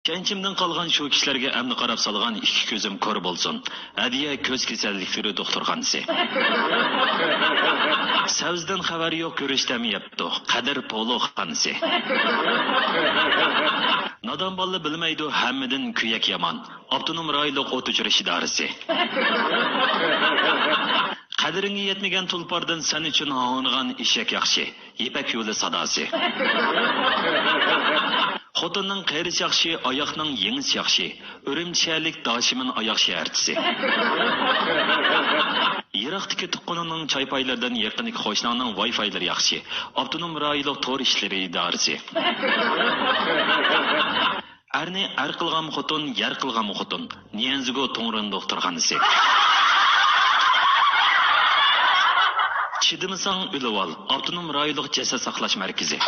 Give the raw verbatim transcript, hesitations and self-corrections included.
ئىشەنچىمدىن قالغان شۇ كىشىلەرگە ئەمدى قاراپ سالغان ئىككى كۆزۈم كور بولسۇن. ئەدلىيە كۆز كېسەللىكلىرى دوختۇرخانىسى. سەۋزىدىن خەۋەر يوق، گۈرۈچتەنمۇ يەپتۇ. قەدىر پولۇخانىسى. نادان بالىلار بىلمەيدۇ، ھەممىدىن كۆيەك يامان. ئاپتونوم رايونلۇق ئوت ئۆچۈرۈش ئىدارىسى. قەدرىڭگە يەتمىگەن تۇلپاردىن سەن ئۈچۈن ھاڭرىغان ئېشەك ياخشى. يىپەك يولى ساداسى. خوتۇننىڭ قېرىسى ياخشى، ئاياقنىڭ يېڭىسى ياخشى. ئۈرۈمچى شەھەرلىك داشىمىن ئاياغ شەھەرچىسى. يىراقتىكى تۇغقىنىڭنىڭ چايپايلىرىدىن يېقىندىكى قوشناڭنىڭ ۋاي فايلىرى ياخشى. ئاپتونوم رايونلۇق تور ئىشلىرى ئىدارىسى. ئەرنى ئەر قىلغان خوتۇن، يەر قىلغان خوتۇن. نيەنزىگو توڭرۇن دوختۇرخانىسى. چىدىمىساڭ ئۆلۈۋال. ئاپتونوم رايونلۇق جەسەت ساقلاش مەركىزى.